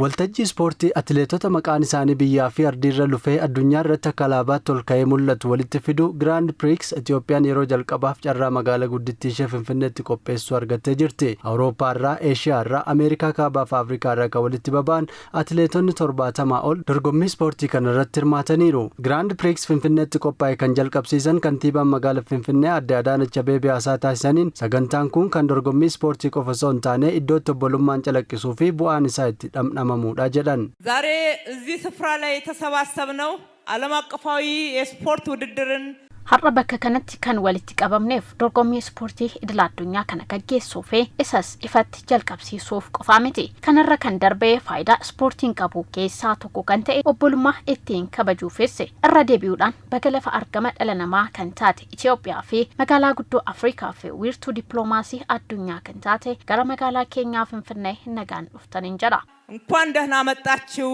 Waltajjii ispoortii atileetota maqaan isaanii biyyaa fi ardiirra lufee addunyaa irratti akka alaabaatti ol ka'ee mul'atu walitti fidu Grand Prix Itoophiyaan yeroo jalqabaaf carraa magaalaa guddittii ishee Finfinneetti qopheessuu argattee jirti. Awurooppaa irraa, Eeshiyaa irraa, Ameerikaa Kaabaa fi Afrikaa irraa kan walitti baba'an atileetonni 70 ol dorgommii ispoortii kana irratti hirmaataniiru. Grand Prix Finfinneetti qophaa'e kan jalqabsiisan kantiibaan magaalaa Finfinnee Aadde Adaanach Abeebee haasaa taasisaniin, sagantaan kun kan dorgommii ispoortii qofa osoo hin taane iddoo itti obbolummaan calaqqisuu fi bu'aan isaa itti dhamdhamamuudha jedhan. ዛሬ እዚህ ስፍራ ላይ የተሰባሰብነው ዓለም አቀፋዊ የስፖርት ውድድርን Har'a bakka kanatti kan walitti qabamneef dorgommii ispoortii idil addunyaa kana gaggeessuu fi isas ifatti jalqabsiisuuf qofaa miti. Kanarra kan darbee faayidaa ispoortiin qabu keessaa tokko kan ta'e obbolummaa ittiin kabajuufis. Irra deebi'uudhaan baga lafa argama dhala namaa kan taate Itoophiyaa fi magaalaa guddoo Afrikaa fi wiirtuu dippiloomaasii addunyaa kan taate gara magaalaa keenyaa Finfinnee nagaan dhuftaniin jedha. እንኳን ደህና መጣችሁ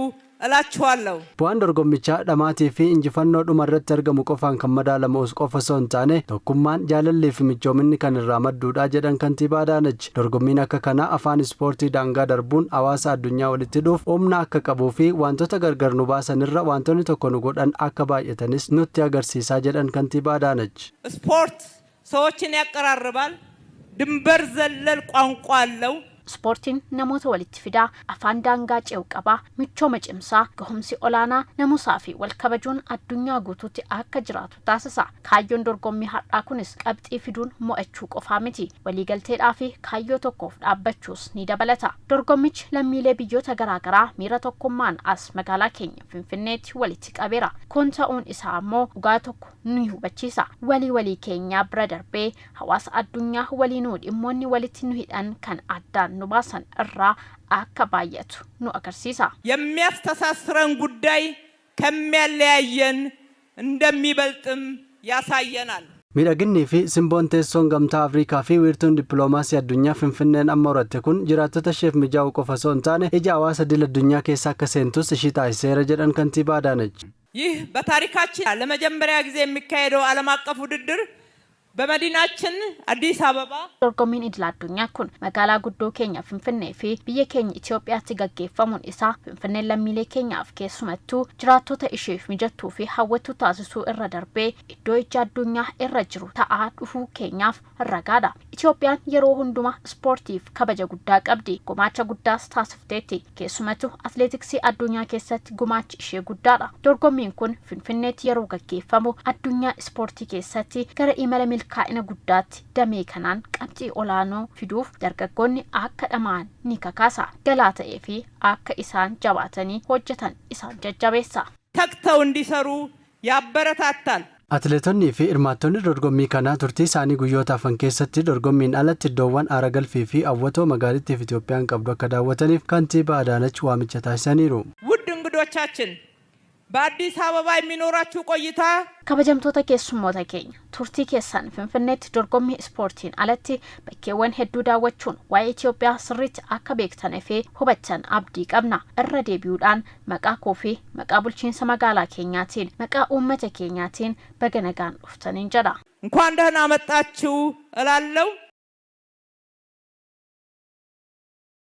እላችኋለሁ። Bu'aan dorgommichaa dhamaatii fi injifannoo dhuma irratti argamu qofaan kan madaalamu qofa osoo hin taane, tokkummaan, jaalallii fi michoominni kan irraa madduudha jedhan kantiibaa Adaanach. Dorgommiin akka kanaa afaan ispoortii daangaa darbuun hawaasa addunyaa walitti dhuuf humna akka qabuu fi wantoota gargar nu baasan irra wantoonni tokko nu godhan akka baay'atanis nutti agarsiisaa jedhan kantiibaa Adaanach. ስፖርት ሰዎችን ያቀራርባል። ድንበር ዘለል ቋንቋ አለው። Ispoortiin namoota walitti fidaa, afaan daangaa ce'u qabaa, michooma cimsaa, gahumsi olaanaa, namusaa fi wal kabajuun addunyaa guutuutti akka jiraatu taasisa. Kaayyoon dorgommii har'aa kunis qabxii fiduun mo'achuu qofaa miti. Waliigalteedhaa fi kaayyoo tokkoof dhaabbachuus ni dabalata. Dorgommichi lammiilee biyyoota garaagaraa miira tokkummaan as magaalaa keenya Finfinneetti walitti qabeera. Kun ta'uun isaa immoo dhugaa tokko nu hubachiisa. Walii walii keenyaa bira darbee hawaasa addunyaa waliinuu dhimmoonni walitti nu hidhan kan addaan nu baasan irraa akka baay'atu nu agarsiisa. የሚያስተሳስረን ጉዳይ ከሚያለያየን እንደሚበልጥም ያሳየናል። Miidhaginnii fi simboon teessoon Gamtaa Afrikaa fi wiirtuun dippiloomaasii addunyaa Finfinneen amma horatte kun jiraattota isheef mijaa'uu qofa osoo hin taane, ija hawaasa idil addunyaa keessa akka seentus ishii taasiseera jedhan kantiibaa Adaanach. ይህ በታሪካችን ለመጀመሪያ ጊዜ የሚካሄደው ዓለም አቀፍ ውድድር በመዲናችን አዲስ አበባ Dorgommiin idil addunyaa kun magaalaa guddoo keenya Finfinnee fi biyya keenya Itoophiyaatti gaggeeffamuun isaa Finfinneen lammiilee keenyaaf, keessumattuu jiraattota isheef mijattuu fi hawwattuu taasisuu irra darbee iddoo ija addunyaa irra jiru ta'aa dhufuu keenyaaf ragaadha. Itoophiyaan yeroo hundumaa ispoortiif kabaja guddaa qabdi. Gumaacha guddaas taasifteetti. Keessumattuu atileetiksii addunyaa keessatti gumaachi ishee guddaadha. Dorgommiin kun Finfinneetti yeroo gaggeeffamu addunyaa ispoortii keessatti gara imala milkaa'ina guddaatti damee kanaan qabxii olaanoo fiduuf dargaggoonni akka dhama'an ni kakaasa. Galaa ta'ee fi akka isaan jabaatanii hojjetan isaan jajjabeessa. ተግተው እንዲሰሩ ያበረታታል። Atileetonnii fi hirmaattonni dorgommii kanaa turtii isaanii guyyoota hafan keessatti dorgommiin alatti iddoowwan aara galfii fi hawwatoo magaalittiif Itoophiyaan qabdu akka daawwataniif kantiibaa Adaanach waamicha taasisaniiru. ውድ እንግዶቻችን፣ በአዲስ አበባ የሚኖራችሁ ቆይታ Kabajamtoota keessummoota keenya, turtii keessan Finfinneetti dorgommii ispoortiin alatti bakkeewwan hedduu daawwachuun waa'ee Itoophiyaa sirriitti akka beektanii fi hubattan abdii qabna. Irra deebi'uudhaan maqaa koo fi maqaa bulchiinsa magaalaa keenyaatiin, maqaa uummata keenyaatiin baga nagaan dhuftaniin jedha. እንኳን ደህና መጣችሁ እላለሁ።